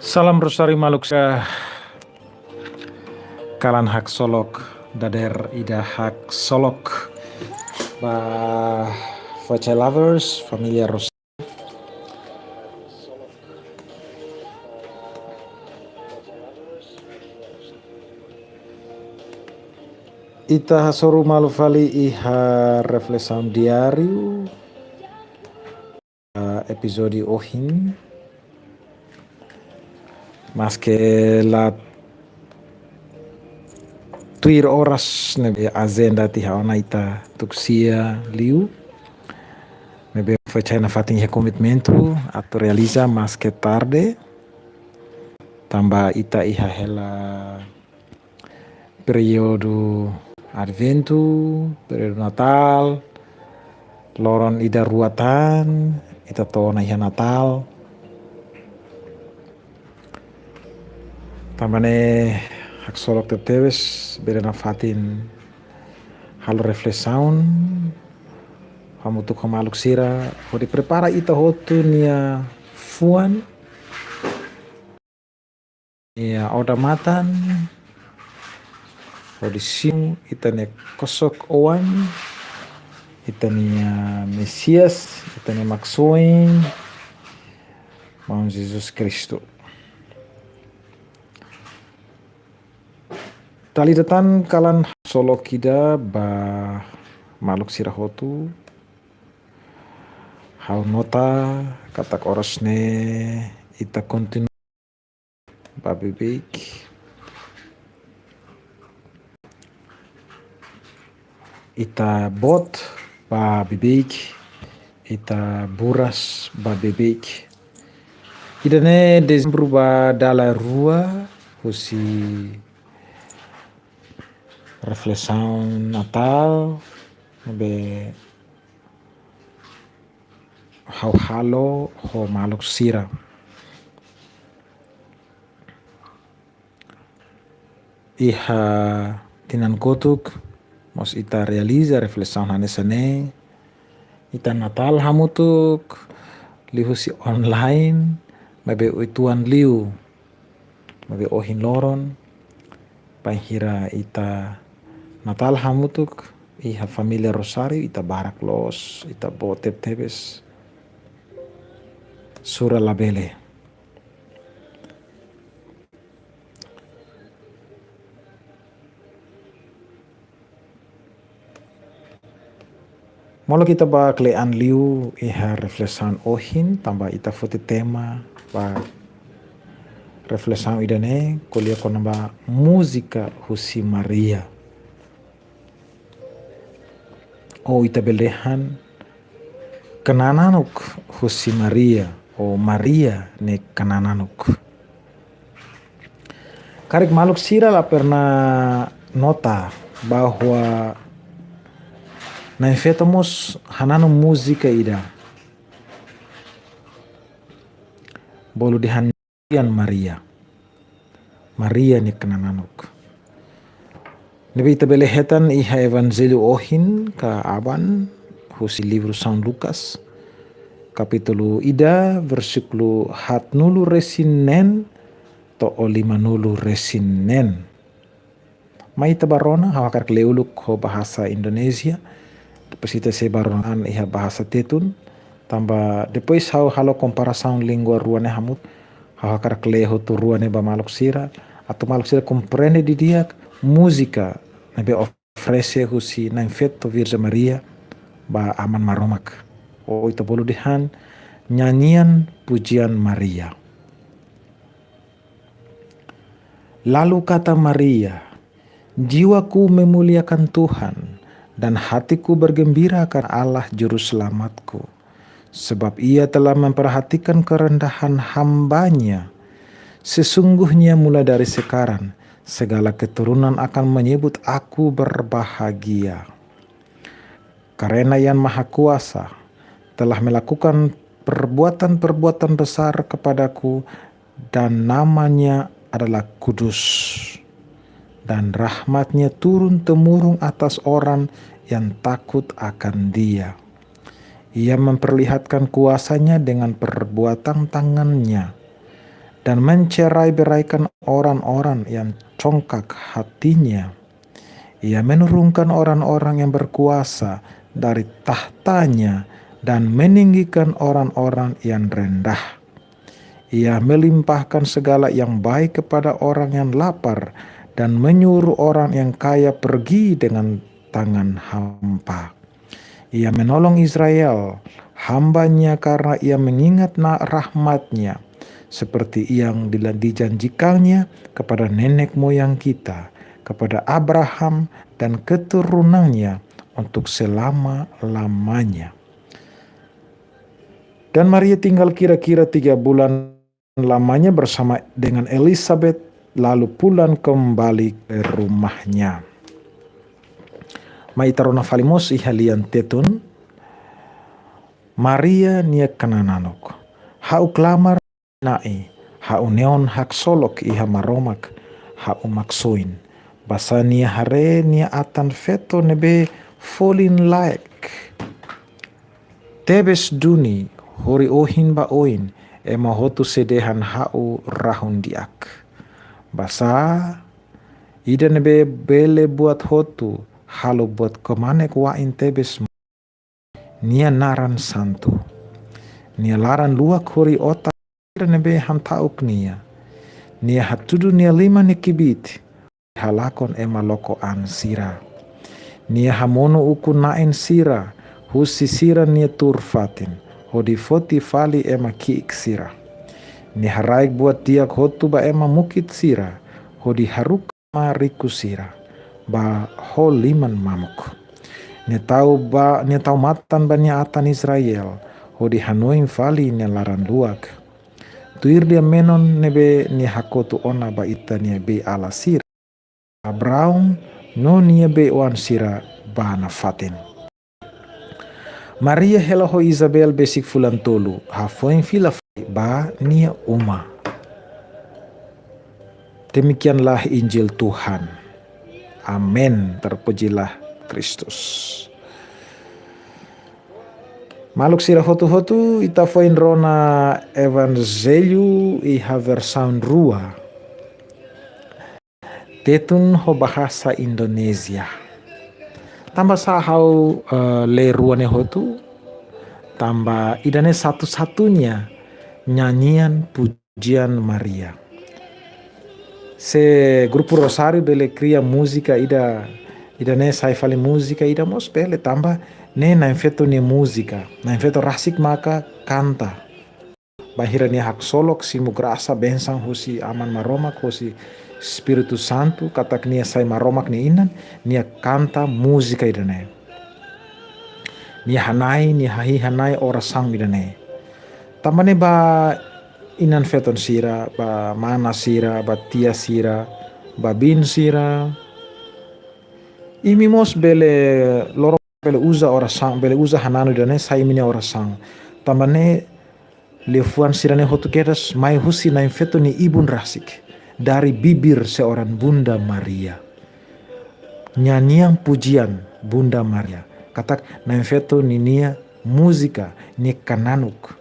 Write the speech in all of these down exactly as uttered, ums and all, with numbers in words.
Salam Rosario maluk sira, kalan haksolok, dadeer ida haksolok ba Fochai Lovers, família Rosario. Ita hasoru malu fali iha reflesaun diáriu, ah, epizódiu ohin. Maske la tuir oras ne'ebé ajenda tiha ona ita tuku sia liu. Ne'ebé Fochai nafatin iha komitmentu atu realiza maske tarde. Tanba ita iha hela períodu Adventu, períodu Natál, loron ida rua tan, ita to'o ona iha Natál. Tanba ne'e haksolok tebetebes, bele nafatin halo reflesaun hamutuk ho maluk sira, hodi prepara ita hotu nia fuan, nia odamatan, hodi simu ita-nia kosok-oan, ita-nia Mesias, ita-nia Maksoin, Maun Jesus Kristu. Dala ida tan kalan haksolok ida ba maluk sira hotu. Ha'u nota katak oras ne'e ita kontinua ba beibeik. Ita boot ba beibeik, ita buras ba beibeik. Ida-ne'e dezembru ba dala rua husi reflesaun Natál, be ha'u halo ho maluk sira. Iha tinan kotuk mós ita realiza reflesaun hanesan ne'e. Ita Natál hamutuk liuhusi online, maibé uitoan liu, maibé ohin loron, bainhira ita Natál hamutuk iha família Rosario, ita barak loos, ita boot tebetebes. Sura labele. Molok ita bá kle'an liu iha reflesaun ohin, tanba ita foti tema ba reflesaun ida-ne'e, ko'alia kona-ba múzika husi Maria. Ou ita bele dehan knananuk husi Maria, ou Maria nia knananuk. Karik maluk sira la pernah nota bahwa Na'in Feto mós hananu múzika ida. Bolu dehan Maria. Maria nia knananuk. Ne'ebé ita bele hetan iha Evanjellu ohin ka aban husi livru São Lucas, kapítulu ida, versíkulu haatnulu resin neen to'o limanulu resin neen. Mai ita bá rona, ha'u hakarak lee uluk ho bahasa Indonézia, depois ita sei bá rona an iha bahasa Tetun, tanba depois ha'u halo komparasaun língua rua ne'e hamutuk, ha'u hakarak lee hotu rua ne'e ba maluk sira, atu maluk sira komprende didi'ak múzika ne'ebé oferese husi Na'in Feto Virjen Maria ba Aman Maromak. Ou ita bolu dehan nyanyian pujian Maria. Lalu kata Maria, "Jiwaku memuliakan Tuhan, dan hatiku bergembira akan Allah Juru Selamatku, sebab Ia telah memperhatikan kerendahan hamba-Nya. Sesungguhnya mulai dari sekarang, segala keturunan akan menyebut aku berbahagia." Karena Yang Maha Kuasa telah melakukan perbuatan-perbuatan besar kepadaku, dan nama-Nya adalah kudus. dan rahmat-Nya turun-temurun atas orang yang takut akan Dia. Ia memperlihatkan kuasa-Nya dengan perbuatan tangan-Nya, dan mencerai-beraikan orang-orang yang congkak hatinya. Ia menurunkan orang-orang yang berkuasa dari tahtanya dan meninggikan orang-orang yang rendah. Ia melimpahkan segala yang baik kepada orang yang lapar dan menyuruh orang yang kaya pergi dengan tangan hampa. Ia menolong Israel, hamba-Nya, karena Ia mengingat na-, rahmat-Nya, seperti yang dila-, dijanjikan-Nya kepada nenek moyang kita, kepada Abraham dan keturunannya untuk selama-lamanya. Dan Maria tinggal kira-kira tiga bulan lamanya bersama dengan Elizabeth, lalu pulang kembali ke rumahnya. Mai ita rona fali mós iha lian Tetun, Maria nia kananuk. Ha'u klamar Na'i, ha'u neon haksolok iha Maromak, ha'u maksoin. Basá Nia haree nia atan-feto ne'ebé folin-laek. Tebes duni, hori ohin ba oin, ema hotu sei dehan ha'u rahun-di'ak. Basá, ida ne'ebé bele buat hotu, halo buat kmanek wa'in tebes, Nia naran santu. Nia laran luak hori otak sira ne'ebé hamta'uk Nia. Nia hatudu Nia liman nia kbiit, halakon ema loko an sira. Nia hamonu ukun-na'in sira husi sira-nia tuur-fatin, hodi foti fali ema ki'ik sira. Nia haraik buat di'ak hotu ba ema mukit sira, hodi haruka ema riku sira ba ho liman mamuk. Nia tau ba, Nia tau matan ba Nia atan Israel, hodi hanoin fali Nia laran luak. Tuir lia-menon ne'ebé Nia hakotu ona ba ita-nia bei-ala sira, Abraão no nia bei-oan sira ba nafatin. Maria hela ho Isabel besik fulan tolu, hafoin fila fali ba nia uma. Demikianlah Injil Tuhan. Amen. Terpujilah Kristus. Maluk sira hotu-hotu, ita foin rona Evanjellu iha versaun rua. Tetun ho bahasa Indonézia. Tanba sá ha'u, eh, lee rua ne'e hotu? Tanba ida-ne'e satu-satunya nyanyian pujian Maria. Se grupu Rosário bele kria múzika ida, ida-ne'e sai fali múzika ida mós bele, tanba ne'e Na'in-Feto nia múzika. Na'in-Feto rasik maka kanta. Bainhira nia haksolok simu grasa, bensaun husi Aman Maromak, husi Espíritu Santu, katak nia sai Maromak nia inan, nia kanta múzika ida-ne'e. Nia hana'i, nia hahi'i hana'i orasaun ida-ne'e. Tanba ne'e ba inan-feton sira, ba mana sira, ba tia sira, ba biin sira. Imi mós bele loron bele uza orasaun, bele uza hananu ida-ne'e sai imi-nia orasaun. Tanba ne'e liafuan sira-ne'e hotu kedas mai husi Na'in-Feto nia ibun rasik, dari bibir seorang Bunda Maria. Nyanyian pujian Bunda Maria. Katak Na'in-Feto ninia múzika, nia kananuk.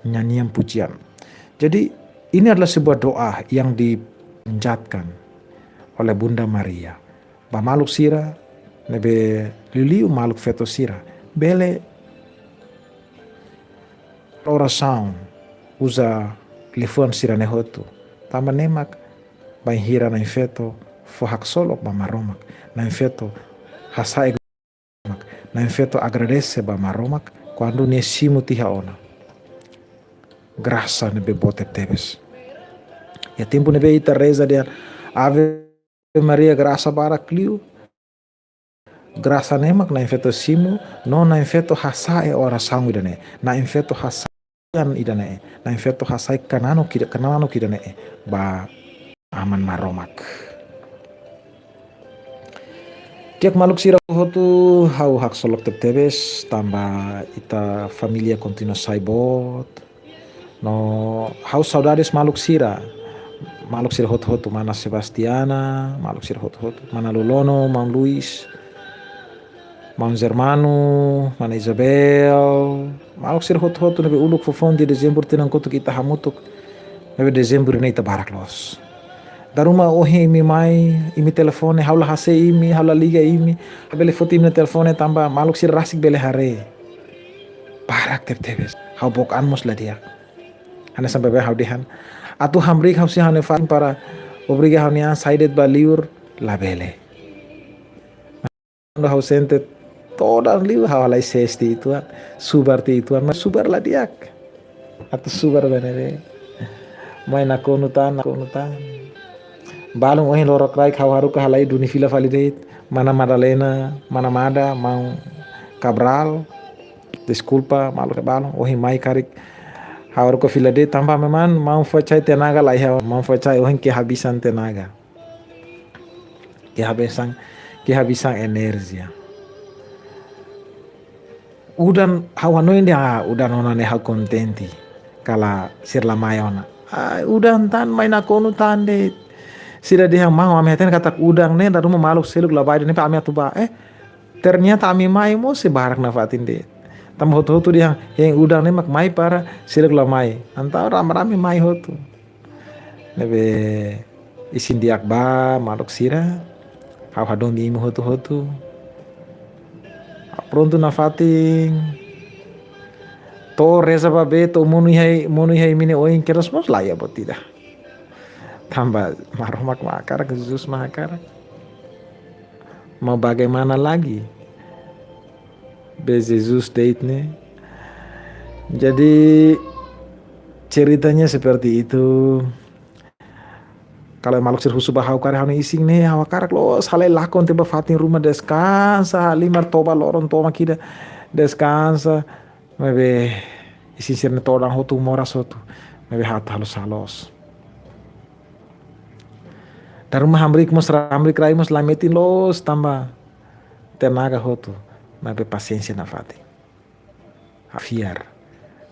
Nyanyian pujian. Jadi, ini adalah sebuah doa yang dipanjatkan oleh Bunda Maria ba maluk sira ne'ebé liuliu maluk-feto sira bele orasaun uza liafuan sira-ne'e hotu. Tanba ne'e mak bainhira Na'in-Feto fó haksolok ba Maromak, Na'in-Feto hasa'e, Na'in-Feto agradese ba Maromak kuandu nia simu tiha ona grasa ne'ebé boot tebes. Iha tempu ne'ebé ita reza dehan Ave Maria, grasa barak liu. Grasa ne'e mak Na'in-Feto simu, no Na'in-Feto hasa'e orasaun ida-ne'e. Na'in-Feto hasa'e ida-ne'e. Na'in-Feto hasa'e kananuk ida, kananuk ida-ne'e ba Aman Maromak. Di'ak maluk sira hotu, ha'u haksolok tebetebes, tanba ita família kontinua sai boot. No ha'u saudades maluk sira. Maluk sira hotu-hotu, mana Sebastiana, maluk sira hotu-hotu, mana Lolono, maun Luis, maun Germano, mana Isabel, maluk sira hotu-hotu ne'ebé uluk foufoun tiha Dezembru tinan kotuk ita hamutuk, ne'ebé Dezembru ne'e ita barak loos. Dala ruma ohin imi mai, imi telefone, ha'u la hase'e imi, ha'u la liga imi, ha'u bele foti imi-nia telefone tanba maluk sira rasik bele haree. Barak tebetebes, ha'u book an mós la di'ak. Hanesan baibain ha'u dehan. Atu hamriik ha'u-nia an fali para obriga ha'u-nia an sai de'it ba liur, labele. Kuandu ha'u sente todan liu ha'u halai sees tiha uitoan, subar tiha uitoan, mas subar la di'ak. Atu subar bene be. Mai nakonu tan, nakonu tan. Balun ohin lorokraik ha'u haruka halai duni fila fali de'it. Mana Madalena, mana Mada, maun Cabral. Deskulpa, maluk balun. Ohin mai karik ha'u haruka fila de'it tanba memang maun Fuacai tenaga la iha, maun Fuacai ohin kehabisan tenaga. Kehabisan, kehabisan enerjia. Udan ha'u hanoin dehan, ah, udan ona ne'e ha'u kontente. Kala sira la mai ona. Ah, udan tan mai nakonu tan de'it. Sira dehan maun, ami hatene katak udan ne'e dala ruma maluk seluk la bá de'it ne'e, ami atu bá. Eh, ternyata ami mai mós sei barak nafatin de'it. Tanba hotu-hotu dehan, hein udan ne'e mak mai para seluk la mai. Entaun rame-rame mai hotu. Ne'ebé isin di'ak ba maluk sira. Ha'u hadomi imi hotu-hotu. Prontu nafatin. To'o reza ba bee, to'o monu iha, monu iha imi-nia oin kedas mós la iha buat ida. Tanba Maromak mak hakarak, Jesus mak hakarak. Mau bagaimana lagi? Be Jesus de'it ne'e. Jadi, ceritanya seperti itu. Kalau maluk sira husu ba ha'u karik ha'u-nia isin ne'e, ha'u hakarak loos halai lakon tiha ba fatin ruma, deskansa, halimar toba loron tomak ida, deskansa. Maibé isin sira-ne'e todan hotu, moras hotu. Maibé ha'u atu halo sá loos. Dala ruma hamriik mós, hamriik rai mós la metin loos tanba tenaga hotu, maibé pasiénsia nafatin. Ha'u fiar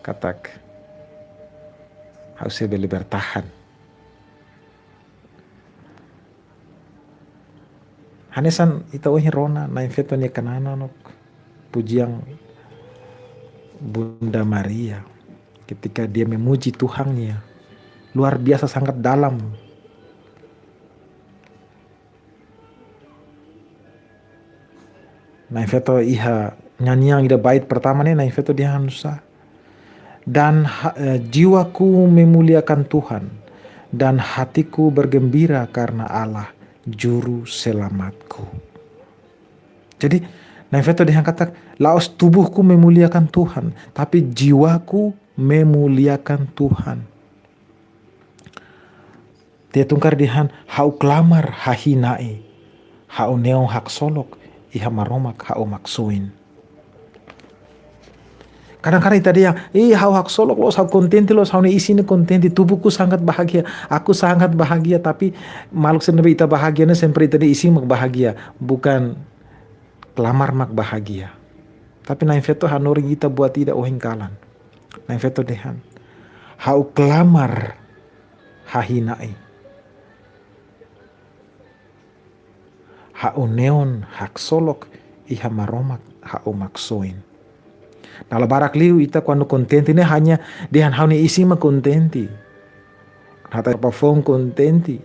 katak ha'u sei bele bertahan. Hanesan ita ohin rona Na'in Feto nia kanaan no pujian Bunda Maria, ketika dia memuji Tuhannya, luar biasa sangat dalam. Na'in Feto iha nyanyian ida bait pertama ne'e, Na'in Feto dehan nu'usá. Dan ha-, eh, jiwaku memuliakan Tuhan, dan hatiku bergembira karena Allah, Juru Selamatku. Jadi, Na'in Feto dehan katak, la'ós tubuhku memuliakan Tuhan, tapi jiwaku memuliakan Tuhan. Tia Tungkar dehan, ha'u klamar hahi'i Na'i, ha'u neon haksolok iha Maromak ha'u maksoin. Kadang-kadang ita dehan, ih, ha'u haksolok loos, ha'u kontente loos, ha'u-nia isin ne'e kontente, tubuhku sangat bahagia, aku sangat bahagia, tapi maluk sira ne'ebé ita bahagia ne'e sempre ita-nia isin mak bahagia, bukan klamar mak bahagia. Tapi Na'in Feto hanorin ita buat ida ohin kalan. Na'in Feto dehan, ha'u klamar hahi'i Na'i, ha'u neon haksolok iha Maromak ha'u maksoin. Dala barak liu ita kuandu kontente ne'e hanya dehan ha'u-nia isin mak kontente. Hata ba foun kontente.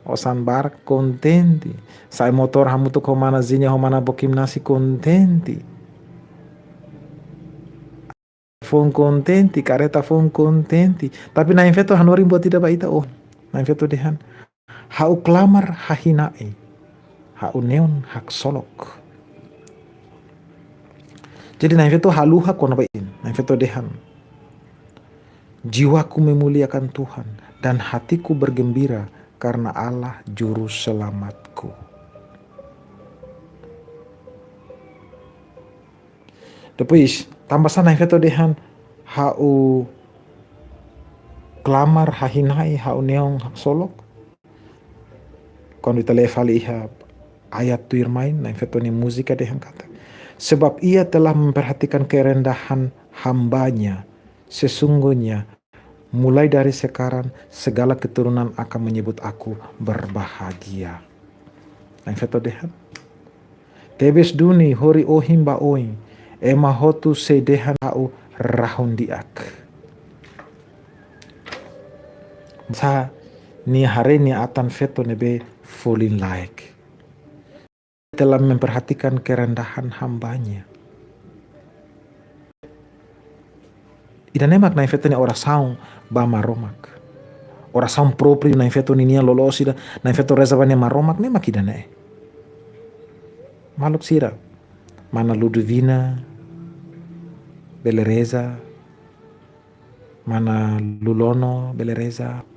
Osan barak kontente. Sa'e motór hamutuk ho mana Zinya ho mana Bokim Nasi kontente. Foun kontente, kareta foun kontente. Tapi Na'in Feto hanorin buat ida ba ita, oh. Na'in Feto dehan, ha'u klamar hahi'i Na'i, ha'u neon haksolok. Jadi Na'in Feto haluha kona-ba isin. Na'in Feto dehan, jiwaku memuliakan Tuhan dan hatiku bergembira karena Allah Juru Selamatku. Depois, tanbasá Na'in Feto dehan, ha'u klamar hahi'i Na'i, ha'u neon haksolok. Kuandu ita lee fali iha ayat tuirmai, Na'in Feto nia múzika dehan katak, sebab Ia telah memperhatikan kerendahan hamba-Nya, sesungguhnya Mulai dari sekarang, segala keturunan akan menyebut aku berbahagia. Na'in-feto dehan: Tebes duni hori ohin ba oin, ema hotu sei dehan ha'u rahun-di'ak. Sá nia haree nia atan-feto ne'ebé folin-laek. Telah memperhatikan kerendahan hamba-Nya. Ida-ne'e mak na'in-feto nia orasaun ba Maromak. Orasaun própriu na'in-feto ninian loloos ida, na'in-feto reza ba nia Maromak ne'e mak ida-ne'e. Maluk sira, mana Ludovina bele reza, mana Lulono bele reza.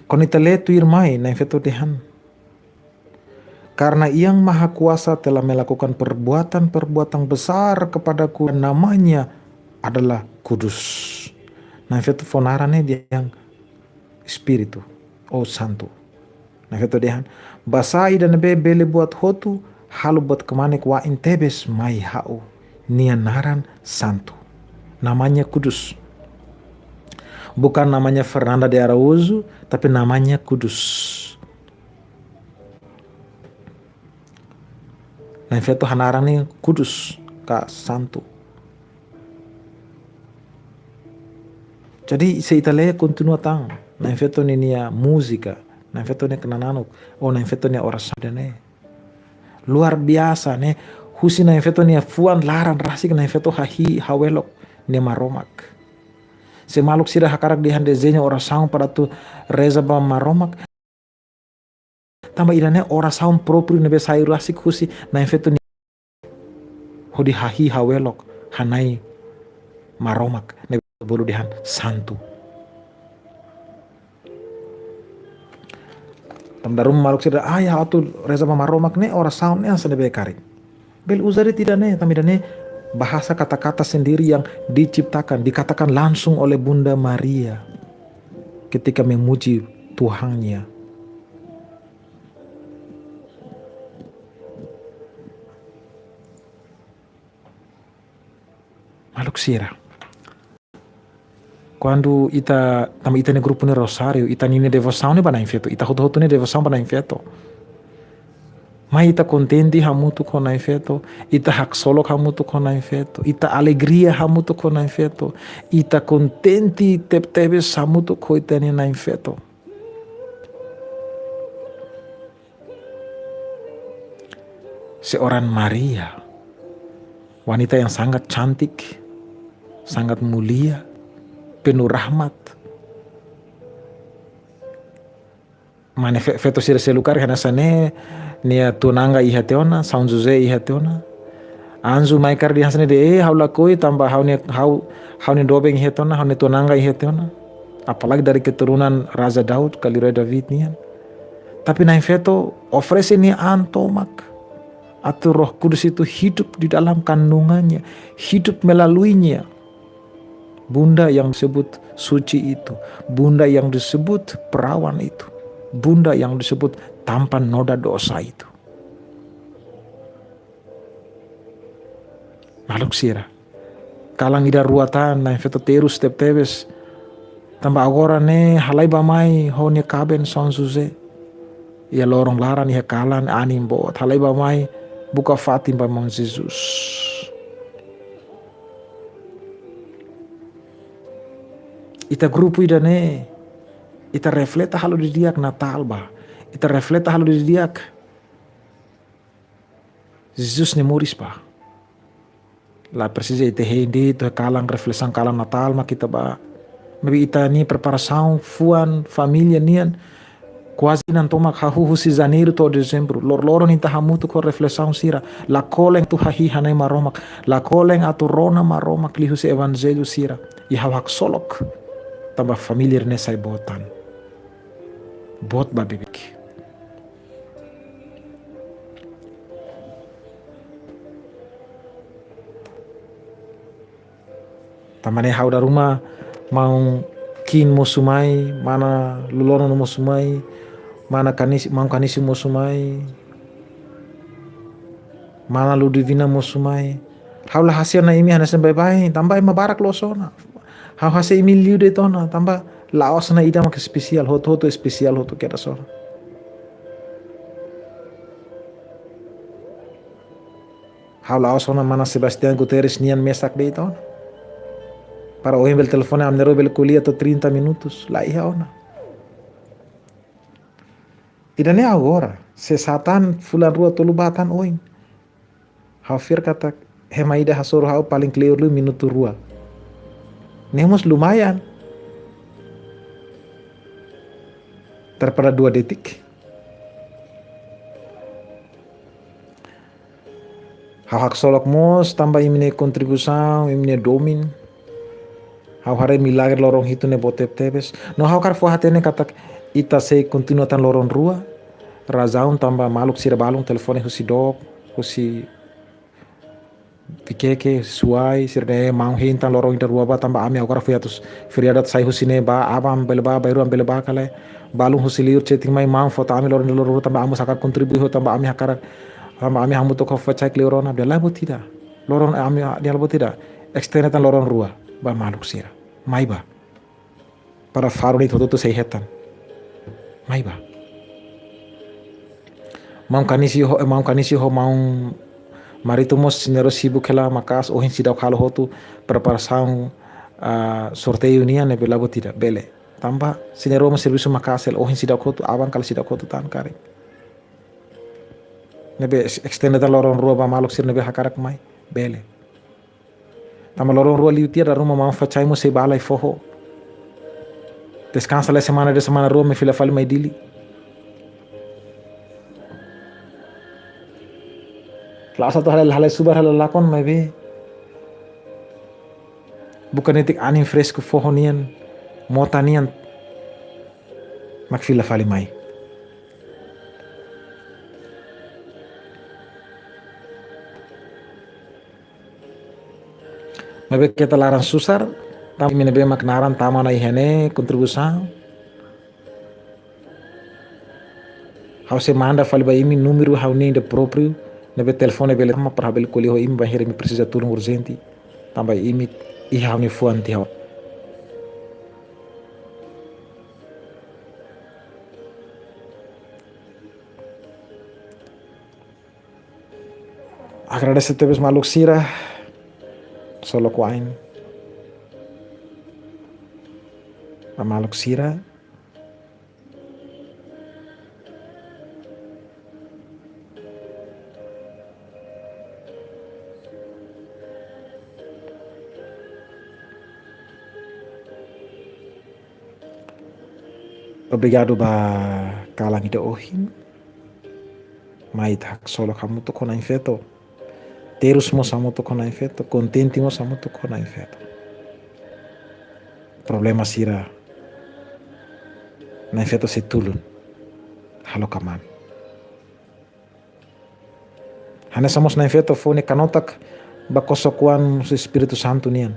Kuandu ita lee tuirmai, na'in-feto dehan: Karena Yang Maha Kuasa telah melakukan perbuatan-perbuatan besar kepadaku, dan nama-Nya adalah kudus. Na'in-feto fó naran ne'e dehan Espíritu, ou Santu. Na'in-feto dehan: Basá ida ne'ebé bele buat hotu, halo buat kmanek wa'in tebes mai ha'u. Nia naran Santu. Nama-Nya kudus. Bukan namanya Fernanda de Araújo, tapi nama-Nya kudus. Na'in-feto hanaran ne'e kudus ka santu. Jadi, se ita lee kontinua tan, na'in-feto ninia múzika, na'in-feto nia knananuk, ou na'in-feto nia orasaun ida-ne'e luar biasa ne'e, husi na'in-feto nia fuan laran rasik na'in-feto hahi'i hawelok nia Maromak. Se maluk sira hakarak dehan dezeñu orasaun para atu reza ba Maromak, tanba ida-ne'e orasaun própriu ne'ebé sai rasik husi na'in-feto nia, hodi hahi'i hawelok, hana'i Maromak, ne'ebé bolu dehan santu. Tanba dala ruma maluk sira, ah, ya, atu reza ba Maromak ne'e orasaun ne'e hanesan ne'ebé karik. Bele uza de'it ida-ne'e, tanba ida-ne'e bahasa kata-kata sendiri yang diciptakan, dikatakan langsung oleh Bunda Maria ketika memuji Tuhannya. Maluk sira, kuandu ita, tanba ita-nia grupu nia rozáriu, ita-nia devosaun ne'e ba na'in-feto, ita hotu-hotu nia devosaun ba na'in-feto. Mai ita kontente hamutuk ho na'in-feto, ita haksolok hamutuk ho na'in-feto, ita alegria hamutuk ho na'in-feto, ita kontente tebetebes hamutuk ho ita-nia na'in-feto. Seorang Maria, wanita yang sangat cantik, sangat mulia, penuh rahmat. Mane fe-, feto sira seluk karik hanesan ne'e, nia tunanga iha tiha ona, São José iha tiha ona. Anju mai karik dehan hanesan ne'e de'it, eh, ha'u lakohi tanba ha'u-nia, ha'u, ha'u-nia doben iha tiha ona, ha'u-nia tunanga iha tiha ona. Apalagi dari keturunan Raja Daud, ka Liurai David nian. Tapi na'in-feto oferese nia an tomak. Atu Roh Kudus itu hidup di dalam kandungannya, hidup melaluinya. Bunda yang disebut suci itu, Bunda yang disebut perawan itu, Bunda yang disebut tanpa noda dosa itu. Maluk sira, kalan ida rua tan na'in-feto terus tebetebes. Tanba agora ne'e halai bá-mai ho nia kaben São José. Iha loron laran, iha kalan, anin boot. Halai bá-mai buka fatin ba Maun Jesus. Ita grupu ida-ne'e, ita refleta halo didi'ak Natál ba. Ita refleta halo didi'ak Jesus nia moris ba. La presiza ita hein de'it to'o kalan reflesaun kalan Natál mak ita bá. Maibé ita-nia preparasaun fuan família nian kuaze inan tomak hahú husi Janeiru to'o Dezembru. Lor-loron ita hamutuk ho reflesaun sira. Lakolen atu hahi'i hana'i Maromak. Lakolen atu rona Maromak liuhusi evanjellu sira. I ha'u haksolok. Tanba família ne'e sai boot tan. Boot ba beibeik. Tanba ne'e ha'u dala ruma, maun Kim mosu mai, mana Lulono mosu mai, mana Kanisi, maun Kanisi mosu mai, mana Ludivina mosu mai. Ha'u la hase'e ona imi hanesan baibain, tanba ema barak loos ona. Ha'u hase'e imi liu de'it ona, tanba la'ós ona ida mak espesiál, hotu-hotu espesiál, hotu kedas ona. Ha'u la'ós ona mana Sebastião Guterres nian mesak de'it ona. Para ohin bele telefone ami na'in-rua bele ko'alia to'o trinta minutos, la iha ona. Ida-ne'e agora, se sá tan fulan rua tolu bá tan oin. Ha'u fiar katak ema ida hasoru ha'u paling kleur liu minutu rua. Ne'e mós lumayan. Daripada dua detik. Ha'u haksolok mós tanba imi-nia kontribuisaun, imi-nia domin. Ha'u haree milagre loron hitu ne'e boot tebes. No ha'u hakarak fó-hatene katak ita sei kontinua tan loron rua. Razaun tanba maluk sira balun telefone husi dook, husi Viqueque, Suai, sira-ne'e maun hein tan loron ida rua bá tanba ami agora foin atu feriadu atu sai husi ne'e bá, aban bele bá, bainrua bele bá ka lae. Balun husi liur chatting mai maun fó tan ami loron ida loron rua tanba ami hakarak kontribui ho tanba ami hakarak, tanba ami hamutuk ho fó cai kleur ona, dehan la buat ida. Loron ami, dehan la buat ida. Estende tan loron rua ba maluk sira. Mai bá. Para faru ne'e hotu-hotu sei hetan. Mai bá. Maun Kanisi ho, eh, Maun Kanisi ho Maun Marito mós sira-nia sibuk hela maka'as ohin seidauk halo hotu preparasaun, ah, sorteiu nian ne'ebé la buat ida, bele. Tanba sira-nia mós servisu maka'as hela ohin seidauk hotu, aban kala seidauk hotu tan karik. Ne'ebé es-, estende tan loron rua ba maluk sira ne'ebé hakarak mai, bele. Tanba loron rua liu tiha dala ruma maun fó cai mós sei bá lai foho. Deskansa lai semana de'it semana rua mai fila fali mai Dili. La'ós atu halai, halai subar halai lakon maibé buka netik anin fresku foho nian, mota nian mak fila fali mai. Maibé keta laran susar, tanba imi ne'ebé mak naran tama ona iha ne'e kontribuisaun. Ha'u sei manda fali ba imi númeru ha'u-nia ida própriu, ne'ebé telefone bele tama para bele ko'alia ho imi bainhira imi presiza tulun urjente. Tanba imi iha ha'u-nia fuan tiha ona. Agradese tebes maluk sira, solo kuain. Ba maluk sira. Obrigadu ba kalan ida ohin. Mai ita haksolok hamutuk ho Na'in Feto. Terus mós hamutuk ho Na'in Feto, kontente mós hamutuk ho Na'in Feto. Problema sira Na'in Feto sei tulun. Halo kaman. Hanesan mós Na'in Feto fó nia kanotak ba kosok-oan husi Espíritu Santu nian.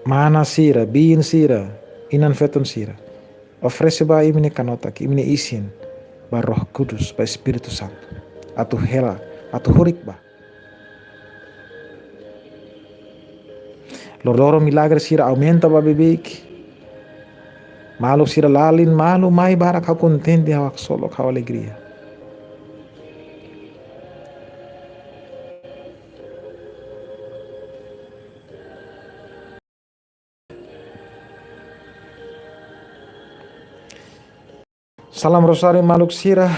Mana sira, biin sira, inan-feton sira. Oferese ba imi-nia kanotak, imi-nia isin, ba Roh Kudus, ba Espíritu Santu. Atu hela, atu horik bá. Loroloron milagre sira aumenta ba beibeik. Maluk sira lalin, malu mai barak, ha'u kontente, ha'u haksolok, ha'u alegria. Salam Rosario maluk sira.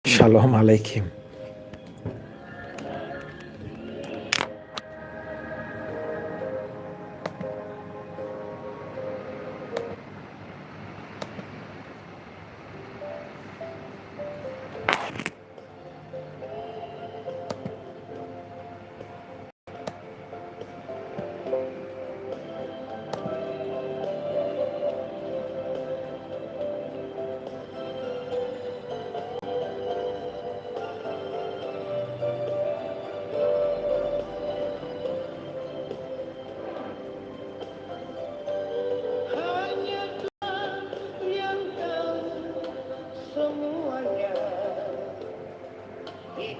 Shalom Aleichem.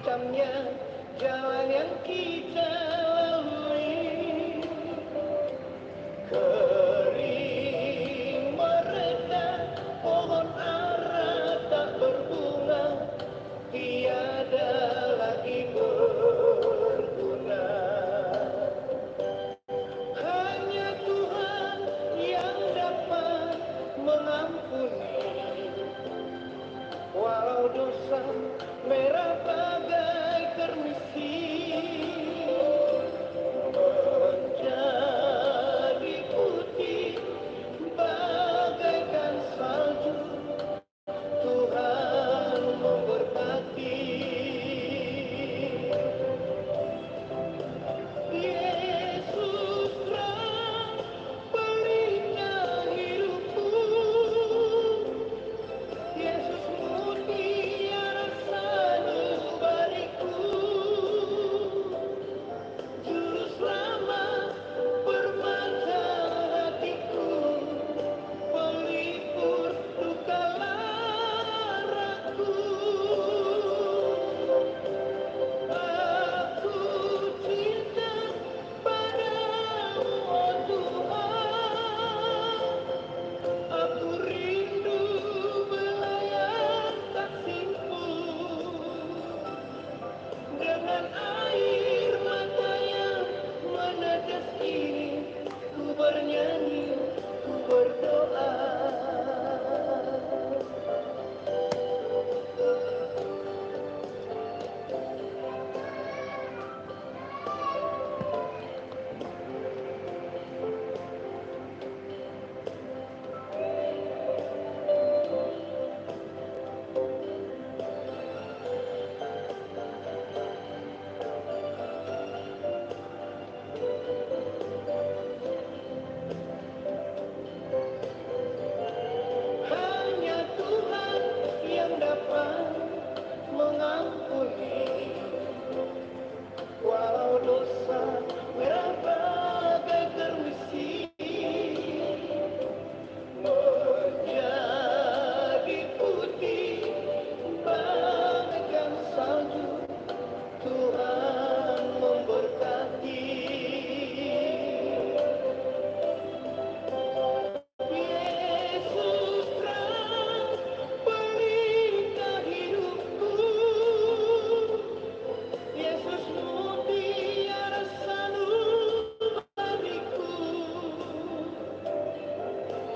hitamnya jalan yang kita lalui. Kering meretak, pohon ara tak berbunga, tiada lagi berguna. Hanya Tuhan yang dapat mengampuni. Walau dosa merah bagai kermisin, menjadi putih bagaikan salju, Tuhan memberkati. Yesus terang pelita hidupku. Yesus mutiara sanubariku. Juru selamat permata hatiku, pelipur duka laraku. Aku cinta padamu, oh Tuhan. Aku rindu belayan kasih-Mu. Dengan air mata yang menetes ini, ku bernyanyi, ku berdoa. Hanya Tuhan yang dapat mengampuni. Walau dosa merah bagai kermisin, menjadi putih bagaikan salju, Tuhan memberkati. Yesus terang pelita hidupku. Yesus mutiara sanubariku.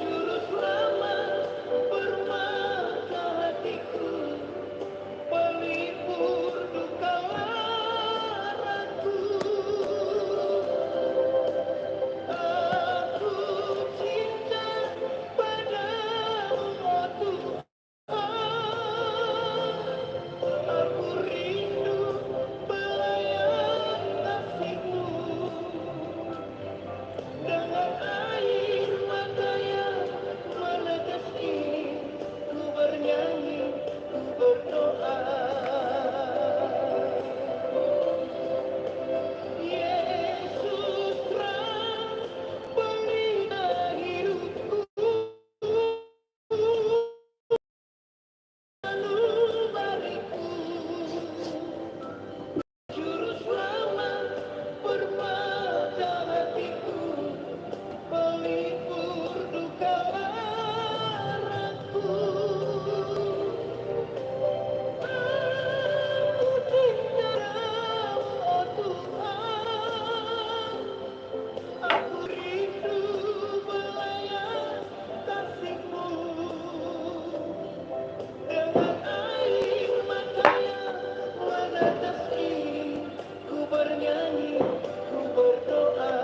Juru selamat permata hatiku. Pelipur duka laraku. Aku cinta padamu, oh Tuhan. Aku rindu belayan kasih-Mu. Dengan air mata yang menetes ini, ku bernyanyi, ku berdoa. Yesus terang pelita hidupku. Sanubariku. Juru selamat permata hatiku, pelipur duka laraku. Aku cinta padamu, oh Tuhan. Aku rindu belayan kasih-Mu. Dengan air mata yang menetes ini, ku bernyanyi, ku berdoa.